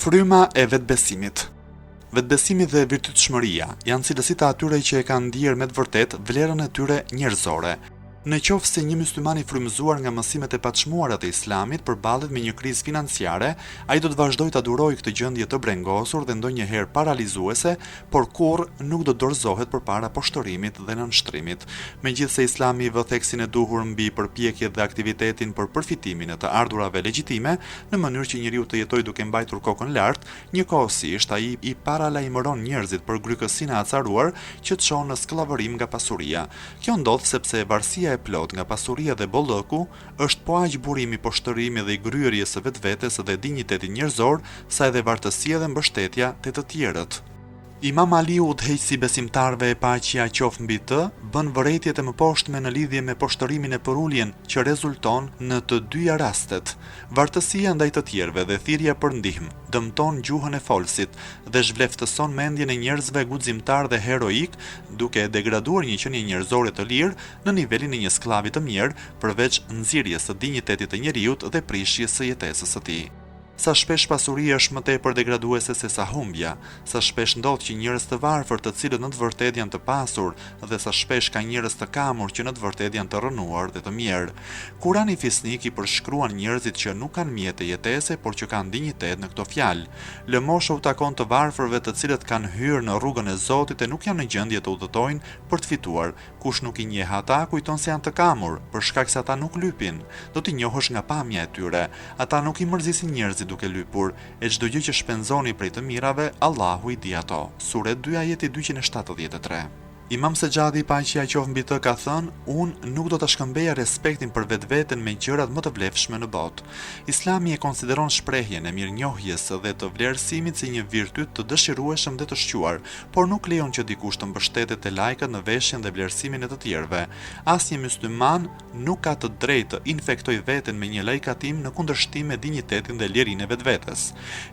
Fryma e vetëbesimit. Vetëbesimi dhe virtytshmëria janë cilësi të atyre që e kanë ndier me të vërtetë vlerën e tyre njerëzore. Në qoftë se një mysliman i frymëzuar nga mësimet e paçmuara të Islamit përballet me një krizë financiare, ai do të vazhdojë ta durojë këtë gjendje të brengosur dhe ndonjëherë paralizuese, por kurrë nuk do të dorëzohet përpara poshtërimit dhe nënshtrimit. Megjithëse Islami vë theksin e duhur mbi përpjekjet dhe aktivitetin për përfitimin e të ardhurave legjitime, në mënyrë që njeriu të jetojë duke mbajtur kokën lart, Njëkohësisht, ai i paralajmëron njerëzit për grykësinë e acaruar që çon në skllavërim nga pasuria. Kjo ndodh sepse varësia e plotë nga pasuria dhe bollëku është po aq burim i poshtërimit dhe i gryerjes së vetvetes dhe dinjitetit njerëzor sa edhe vartësia dhe mbështetja te të tjerët. Imam Aliu udhëheqësi i besimtarëve e paqja qoftë mbi të, bën vërejtjet e mëposhtme në lidhje me poshtërimin e përuljen që rezulton në të dyja rastet. Vartësia ndaj të tjerëve dhe thirrja për ndihmë dëmton gjuhën e folësit dhe zhvleftëson mendjen e njerëzve guximtarë dhe heroikë duke e degraduar një qenie njerëzore të lirë në nivelin e një skllavi të mjerë përveç nxirjes së dinjitetit të njeriut dhe prishjes së jetesës së tij. Sa shpesh pasuria është më tepër degraduese se sa humbja, sa shpesh ndodh që njerëz të varfër të cilët në të vërtetë janë të pasur dhe sa shpesh ka njerëz të kamur që në të vërtetë janë të rrënuar dhe të mjerë. Kurani fisnik i përshkruan njerëzit që nuk kanë mjete jetese por që kanë dinjitet në këto fjalë, Lëmosha u takon të varfërve të cilët kanë hyrë në rrugën e Zotit e nuk janë në gjendje të udhëtojnë për të fituar, Kush nuk i njeh ata, kujton se janë të kamur, për shkak se ata nuk lypin. Do t'i njohësh nga pamja e tyre. Ata nuk i mërzisin njerëzit duke lypur, e çdo gjë që shpenzoni prej të mirave, Allahu i di ato. Sure dy ajeti 273. Imam Sexhadi paqja qoftë mbi të ka thënë, Unë nuk do ta shkëmbeja respektin për vetveten me gjërat më të vlefshme në botë. Islami e konsideron shprehjen e mirënjohjes dhe të vlerësimit si një virtyt të dëshirueshëm dhe të shquar, por nuk lejon që dikush të mbështetet te lajkat në veshjen dhe vlerësimin e të tjerëve. Asnjë mysliman nuk ka të drejtë të infektojë veten me një lajkatim në kundërshtim me dinjitetin dhe lirinë e vetvetes.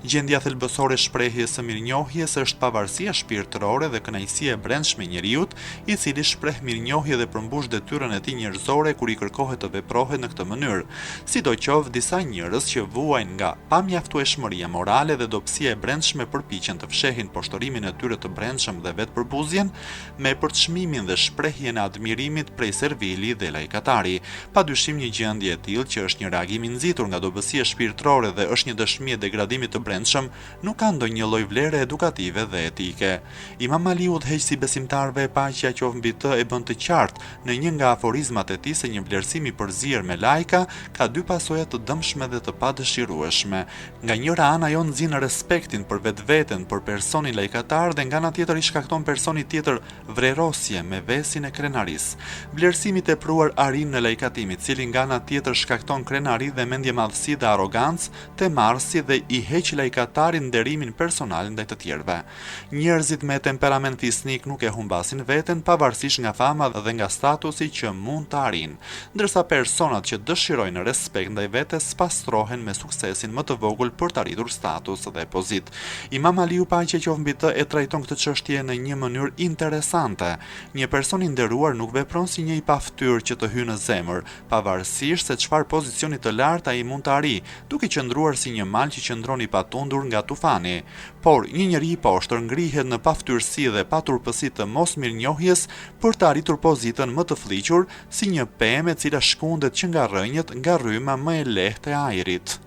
Gjendja thelbësore e shprehjes së mirënjohjes është pavarësia shpirtërore dhe kënaqësia e brendshme e njeriut, i cili shpreh mirënjohje dhe përmbush detyrën e tij njerëzore kur i kërkohet të veprohet në këtë mënyrë. Sidoqoftë, disa njerëz që vuajnë nga pamjaftueshmëria morale dhe dobësia e brendshme përpiqen të fshehin poshtërimin e tyre të brendshëm dhe vetëpërbuzjen me përçmimin dhe shprehjen e admirimit prej servili dhe lajkatari. Padyshim një gjendje e tillë që është një reagim i nxitur nga dobësia shpirtërore dhe është një dëshmi e degradimit të brendshëm nuk ka ndonjë lloj vlere edukative dhe etike. Imam Aliu udhëheqësi i besimtarëve paqja qoftë mbi të e bën të qartë në një nga aforizmat e tij se një vlerësim i përzier me lajka ka dy pasoja të dëmshme dhe të padëshirueshme. Nga njëra anë ajo nxin respektin për vetveten për personin lajkatar dhe nga ana tjetër i shkakton personit tjetër vrerosje me vesin e krenarisë. Vlerësimi i tepruar arrin në lajkatim i cili nga ana tjetër shkakton krenari dhe mendjemadhësi dhe arrogancë te marrësi dhe i heq lajkatarit nderimin personal ndaj të tjerëve. Njerëzit me temperament fisnik nuk e humbasin veten pavarësisht nga fama dhe nga statusi që mund të arrijnë, ndërsa personat që dëshirojnë respekt ndaj vetes spastrohen me suksesin më të vogël për të arritur status dhe pozitë. Imam Aliu paqja qoftë mbi të e trajton këtë çështje në një mënyrë interesante. Një person i nderuar nuk vepron si një i paftyrë që të hyn në zemër, pavarësisht se çfarë pozicioni të lartë ai mund të arrijë, duke qëndruar si një mal që qëndron i patundur nga tufani. Por, një njeri i poshtër ngrihet në paftyrësi dhe paturpësi të mosmirënjohjes për të arritur pozitën më të flliqur, si një pemë e cila shkundet që nga rrënjët nga rryma më e lehtë e ajrit.